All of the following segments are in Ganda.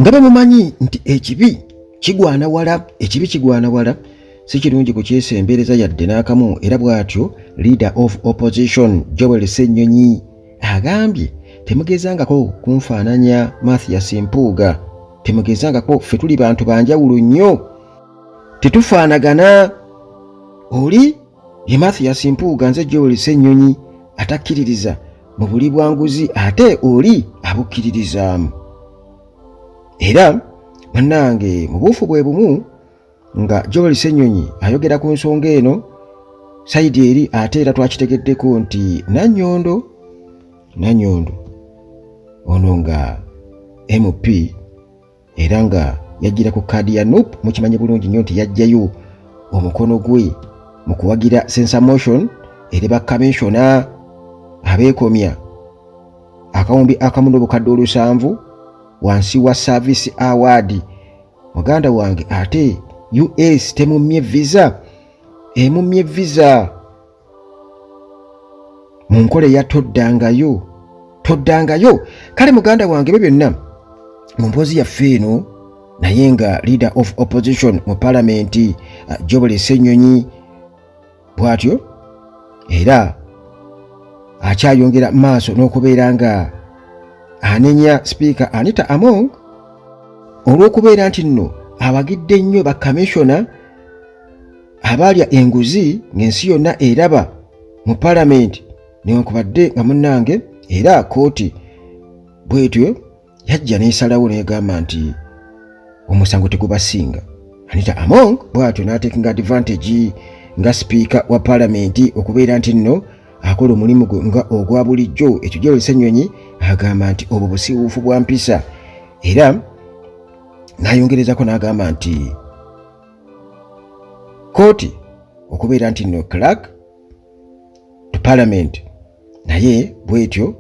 Nga bwe mumanyi nti ekibi kigwana wala, ekibi kigwana wala, si kirungi kukyesembereza yadde n'akamu. Era bw'atyo leader of opposition Joel Ssenyonyi agambye, "Temugezangako kunfaananya Mathias Mpuuga, temugezangako. Ffe tuli bantu banjawulo nnyo, tetufaanagana. Oli ye Mathias Mpuuga, nze Joel Ssenyonyi atakkiririza mu buli bwanguzi, ate oli abukkiririzaamu." Era munnange, mu buufu bwe bumu nga Joel Ssenyonyi ayogera ku nsonga eno, side eri ate era twakitegeddeko nti Nanyondo ono nga MP era nga yajjira ku kaadi ya NUP, mukimanyi bulungi nnyo nti yajjayo omukono gwe mu kuwagira censure motion eri bakamishona abeekomya 1700 wansi wa service award. Muganda wange, ate US temummye visa, emummye visa mu nkola eya toddangayo, toddangayo. Kale muganda wange, ebyo byonna mu mboozi yaffe eno. Naye nga leader of opposition mu palamenti Joel Ssenyonyi bw'atyo era akyayongera maaso n'okubeera nga anenya Sipiika Anita Among olw'okubeera nti nno awagidde nnyo bakamishona abaalya enguzi ng'ensi yonna eraba mu palamenti, newankubadde nga munnange era kooti bwetyo yajja n'esalawo n'egamba nti omusango tegubasinga. Anita Among bw'atyo n'atakinga advantage nga sipiika wa palamenti okubeera nti nno akola omulimu gwe nga ogwa bulijjo. Ekyo Joel Ssenyonyi agamba nti obwo busiiwuufu bwa mpisa, era n'ayongerezako n'agamba nti kooti okubeera nti nno clerk to parliament naye bwetyo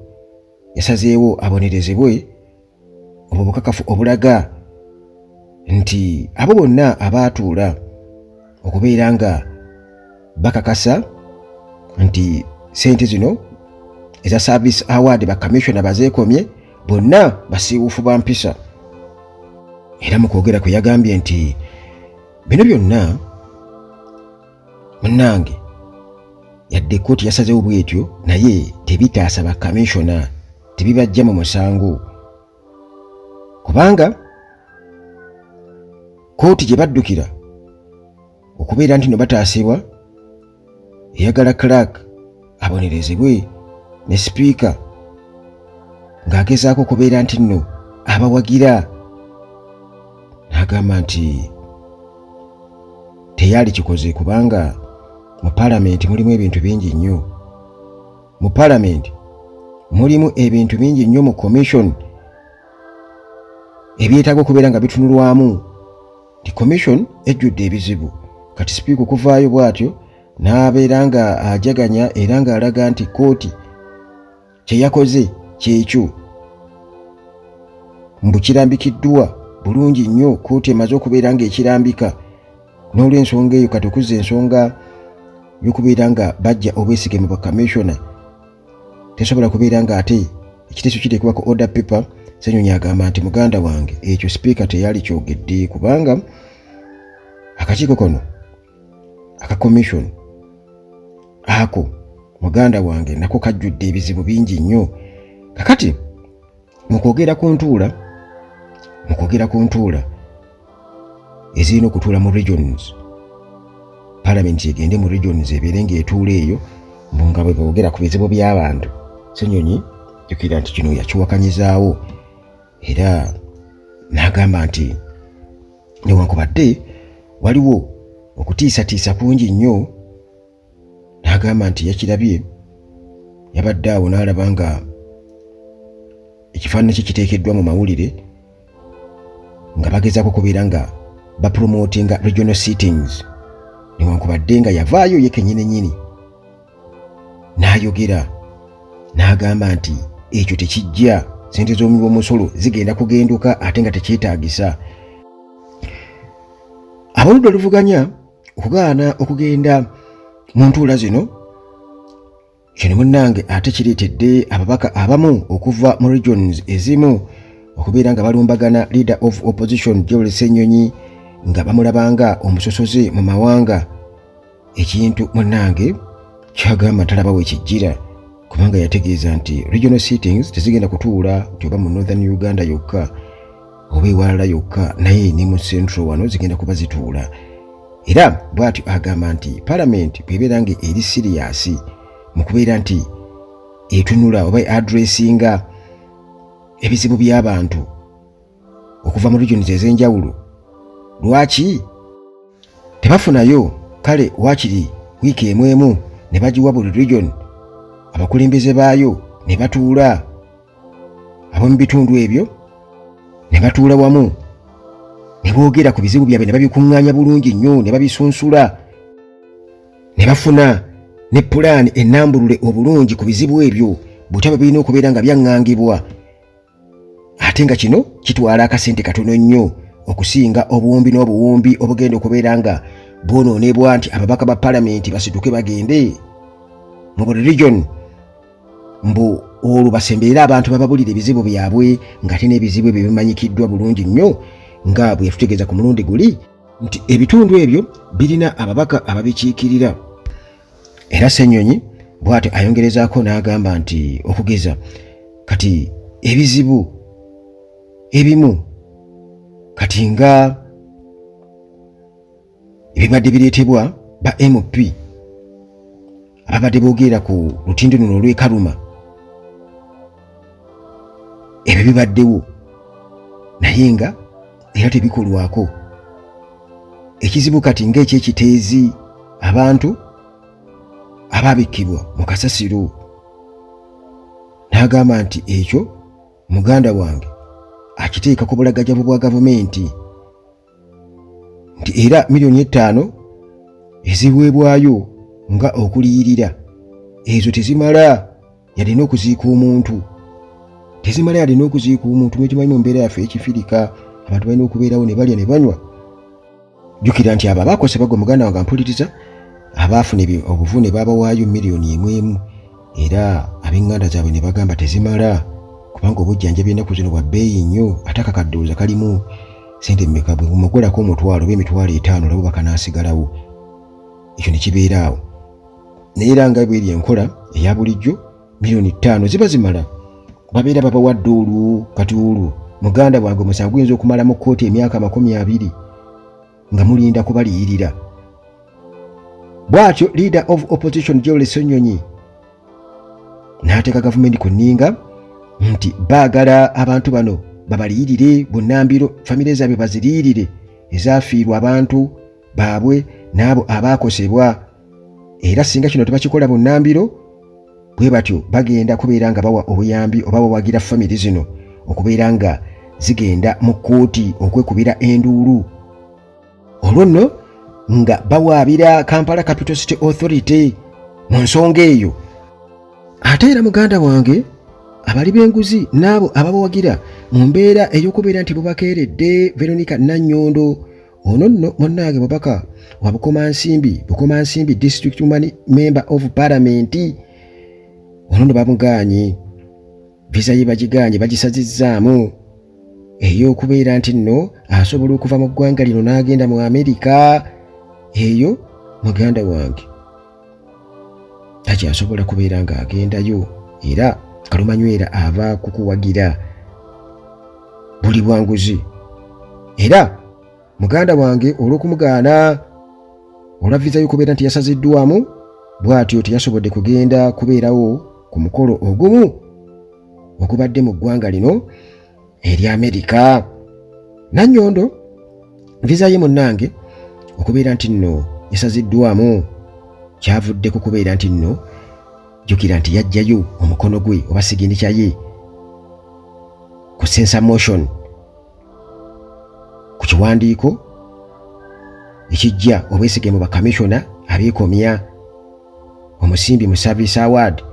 yasazeewo abonerezebwe, obwo bukakafu obulaga nti abo bonna abaatuula okubeera nga bakakasa nti sente zino eza service award bakamishona bazeekomye, bonna basiiwuufu ba mpisa. Era mu kwogera kwe yagambye nti bino byonna munnange, yadde kkooti yasazeewo bwetyo, naye tebitaasa bakamishona, tebibajja mu musango, kubanga kkooti gye baddukira okubeera nti no bataasibwa eyagala clerk abonerezebwe ne sipiika ng'agezaako okubeera nti nno abawagira. N'agamba nti teyali kikoze kubanga mu paalamenti mulimu ebintu bingi nnyo, mu paalamenti mulimu ebintu bingi nnyo mu commission ebyetaaga okubeera nga bitunulwamu, nti commission ejjudde ebizibu. Kati sipiika okuvaayo bw'atyo n'abeera nga ajaganya era ng'alaga nti kkooti kye yakoze kyekyo, mbu kirambikiddwa bulungi nnyo, kkooti emaze okubeera ng'ekirambika. N'olw'ensonga eyo, kati okuzza ensonga y'okubeera nga bajja obwesige mu bakamishona tesobola kubeera nga ate ekiteeso kiteekebwa ku order paper. Ssenyonyi agamba nti muganda wange, ekyo sipiika teyali kyogedde, kubanga akakiiko kono aka commission ako, muganda wange, nako kajjudde ebizibu bingi nnyo. Kakati mu kwogera ku ntuula ezirina okutuula mu regions, parliament egende mu regions ebeere ng'etuula eyo, mbu nga bwe boogera ku bizibu by'abantu, Ssenyonyi jjukira nti kino yakiwakanyizaawo era n'agamba nti newankubadde waliwo okutiisatiisa kungi nnyo, n'agamba nti yakirabye, yabadde awo n'alaba nga ekifaananyi kye kiteekeddwa mu mawulire nga bagezaako okubeera nga bapromotinga regional sittings, newankubadde nga yavaayo ye kennyini nnyini n'ayogera n'agamba nti ekyo tekijja, sente z'omuwi w'omusolo zigenda kugenduka ate nga tekyetaagisa. Aboludda oluvuganya okugaana okugenda mu ntuula zino, kino munnange ate kireetedde ababaka abamu okuva mu regions ezimu okubeera nga balumbagana leader of opposition Joel Ssenyonyi nga bamulabanga omusosoze mu mawanga, ekintu munnange kyagamba ntalaba wekijjira, kubanga yategeeza nti regional sittings tezigenda kutuula nti oba mu Northern Uganda yokka oba ewalala yokka, naye ne mu Central wano zigenda kuba zituula. Era bw'atyo agamba nti palamenti bw'ebeera nga eri serious mu kubeera nti etunula oba addressinga ebizibu by'abantu okuva mu regions ez'enjawulo, lwaki tebafunayo kale waakiri wiiki emu emu ne bagiwa buli region, abakulembeze baayo ne batuula, ab'omu bitundu ebyo ne batuula wamu ne boogera ku bizibu byabwe ne babikuŋŋaanya bulungi nnyo ne babisunsula ne bafuna ne pulaani ennambulule obulungi ku bizibu ebyo butya bwe birina okubeera nga byaŋŋangibwa, ate nga kino kitwala akasente katono nnyo okusinga obuwumbi n'obuwumbi obugenda okubeera nga bwonoonebwa nti ababaka ba palamenti basituke bagende mu buli region mbu olwo basemberere abantu bababulire ebizibu byabwe, ng'ate n'ebizibu ebyo bimanyikiddwa bulungi nnyo nga bwe yatutegeeza ku mulundi guli nti ebitundu ebyo birina ababaka ababikiikirira. Era Ssenyonyi bw'atyo ayongerezaako n'agamba nti okugeza kati ebizibu ebimu kati nga ebibadde bireetebwa ba MP ababadde boogera ku lutindo luno olw'ekaruma, ebyo bibaddewo naye nga era tebikolwako. Ekizibu kati ng'ekyekiteezi, abantu ababikkibwa mu kasasiro, n'agamba nti ekyo muganda wange akiteeka ku bulagajavu bwa gavumenti, nti era 5 miliyoni eziweebwayo nga okuliyirira ezo tezimala yadde n'okuziika omuntu, tezimala yadde n'okuziika omuntu. Mwekimanyi mu mbeera yaffe ekifirika abantu balina okubeerawo ne balya ne banywa. Jjukira nti abo abaakosebwa, gwe muganda wange ampuliriza, abaafuna obuvune baabawaayo 1 miliyoni emu, era ab'eŋŋanda zaabwe ne bagamba tezimala, kubanga obujjanjabi ennaku zino bwa bbeeyi nnyo, ate akakaddooza kalimu sente mmeka? Bwe bumugolako 100 oba 50,000 olabo bakanaasigalawo, ekyo ne kibeera awo. Naye era nga bweri enkola eya bulijjo, 5 miliyoni ziba zimala, babeera babawadde olwo. Kati olwo muganda wange omusango guyinza okumala mu kkooti emyaka 20 nga mulinda kubaliyirira. Bw'atyo leader of opposition Joel Ssenyonyi n'ateeka gavumenti ku nninga nti baagala abantu bano babaliyirire bunnambiro, famire zaabwe baziriyirire ezafiirwa abantu baabwe n'abo abaakosebwa, era singa kino tebakikola bunnambiro, bwe batyo bagenda kubeera nga bawa obuyambi oba bawagira famire zino okubeera nga zigenda mu kkooti okwekubira enduulu, olwo nno nga bawaabira Kampala Capital City Authority mu nsonga eyo. Ate era muganda wange, abali b'enguzi n'abo ababawagira mu mbeera ey'okubeera nti bubakeeredde, Veronica Nannyondo ono nno munnange mubaka wa Bukomansimbi, Bukomansimbi District Woman Member of Parliament, ono nno bamugaanye visa ye, bagigaanye, bagisazizzaamu ey'okubeera nti nno asobola okuva mu ggwanga lino n'agenda mu Amerika. Eyo muganda wange takyasobola kubeera ng'agendayo, era kalumanywera ava kukuwagira buli bwanguzi. Era muganda wange olw'okumugaana olwa visa y'okubeera nti yasaziddwamu, bw'atyo teyasobodde kugenda kubeerawo ku mukolo ogumu ogubadde mu ggwanga lino erya Amerika. Nannyondo visa ye munnange okubeera nti nno yasaziddwamu kyavudde ku kubeera nti nno jjukira nti yajjayo omukono gwe oba signature ye ku censure motion, ku kiwandiiko ekijja obwesige mu bakamishona abeekomya omusimbi mu service award,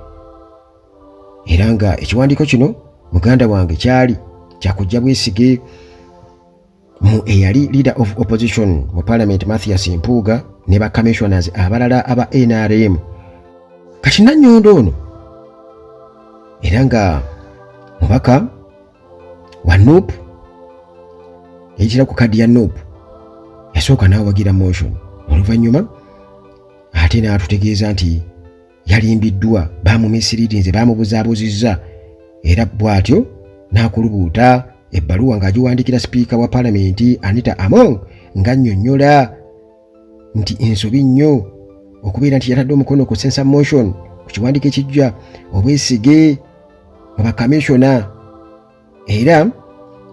era nga ekiwandiiko kino muganda wange kyali kyakujja bwesige mu eyali leader of opposition mu parliament Mathias Mpuuga ne ba commissioners abalala aba NRM. Kati Nannyondo ono era nga mubaka Wa NUP, yayitira ku kadi ya NUP, yasooka n'awagira motion, oluvannyuma ate n'atutegeeza nti yalimbiddwa, bamumisiririnze, bamubuzaabuzizza, era bw'atyo n'akulubuuta ebbaluwa ng'agiwandiikira sipiika wa palamenti Anita Among, ng'annyonnyola nti ensobi nnyo okubeera nti yatadde omukono ku censure motion ku kiwandiiko ekijja obwesige mu bakamishona, era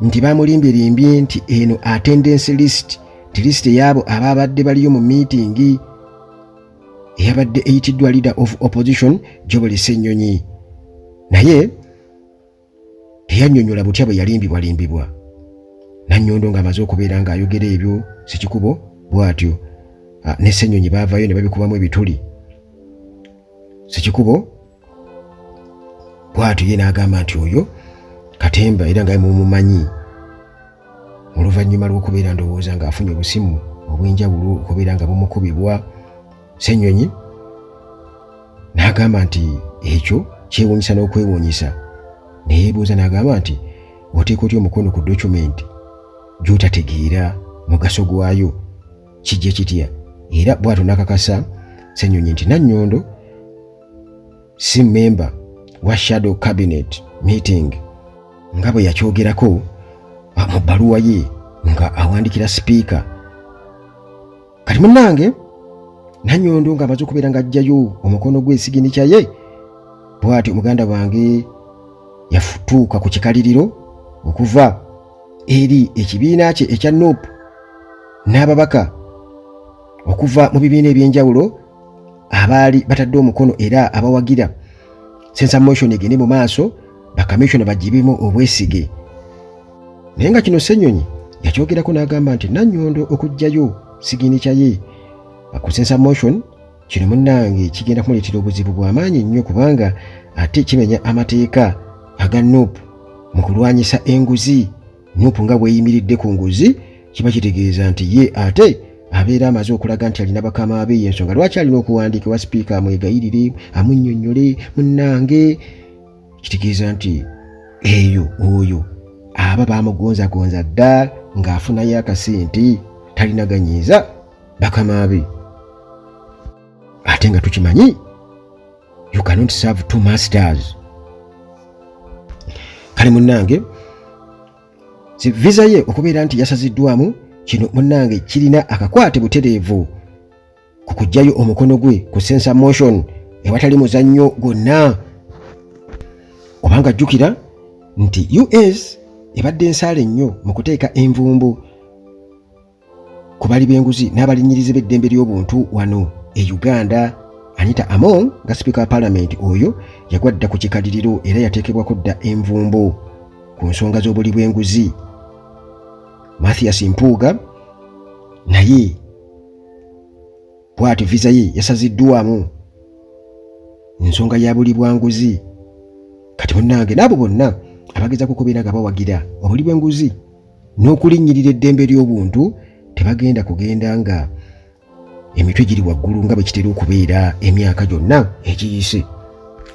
nti bamulimbyelimbye nti eno attendance list, nti list ey'abo ababadde baliyo mu miitingi eyabadde eyitiddwa Leader of Opposition Joel Ssenyonyi, naye teyannyonnyola butya bwe yalimbibwalimbibwa. Nannyondo ng'amaze okubeera ng'ayogera ebyo, Sekikubo bw'atyo ne Ssenyonyi baavayo ne babikubamu ebituli. Sekikubo bw'atyo ye n'agamba nti oyo katemba, era nga mumumanyi, oluvannyuma lw'okubeera ndowooza ng'afunye obusimu obw'enjawulo okubeera nga bumukubibwa, Ssenyonyi n'agamba nti ekyo kyewuunyisa n'okwewuunyisa, neyeebuuza n'agamba nti oteeka otya omukono ku document gy'otategeera mugaso gwayo, kijja kitya? Era bw'atyo n'akakasa Ssenyonyi nti Nannyondo si memba wa shadow cabinet meeting, nga bwe yakyogerako mu bbaluwa ye nga awandikira sipiika. Kati munnange, Nannyondo ng'amaze okubeera ng'ajjayo omukono gwe, signature ye, bw'atyo muganda wange yafutuuka ku kikaliriro okuva eri ekibiina kye ekya NUP n'ababaka okuva mu bibiina ebyenjawulo abaali batadde omukono era abawagira censure motion egende mu maaso, bakamishona bagibemu obwesige. Naye nga kino Ssenyonyi yakyogerako n'agamba nti Nannyondo okuggyayo signature ye ku censure motion, kino munnange kigenda kumuleetera obuzibu bw'amaanyi nnyo, kubanga ate kimenya amateeka aga NUP mu kulwanyisa enguzi. NUP nga bweyimiridde ku nguzi, kiba kitegeeza nti ye ate abeera amaze okulaga nti alina bakama be, yensonga lwaki alina okuwandiika ewa sipiika amwegayirire, amunnyonnyole. Munnange, kitegeeza nti eyo oyo aba bamugonzagonza dda ng'afunayo akasente, talina ganyiiza bakama be. Ate nga tukimanyi, you cannot serve two masters. Kale munnange, si visa ye okubeera nti yasaziddwamu, kino munnange kirina akakwate butereevu ku kuggyayo omukono gwe ku censure motion ewatali muzannyo gwonna, kubanga jjukira nti US ebadde ensaale nnyo mu kuteeka envumbu ku bali b'enguzi n'abalinnyirizi b'eddembe ly'obuntu wano e Uganda. Anita Among nga sipiika wa paalamenti oyo yagwa dda ku kikaliriro era yateekebwako dda envumbo ku nsonga z'obuli bw'enguzi. Mathias Mpuuga naye bw'atyo visa ye yasaziddwamu ensonga ya buli bwanguzi. Kati munnange, n'abo bonna abagezaako okubeera nga bawagira obuli bw'enguzi n'okulinnyirira eddembe ly'obuntu tebagenda kugenda nga emitwe giri waggulu nga bwe kitera okubeera emyaka gyonna egiyise.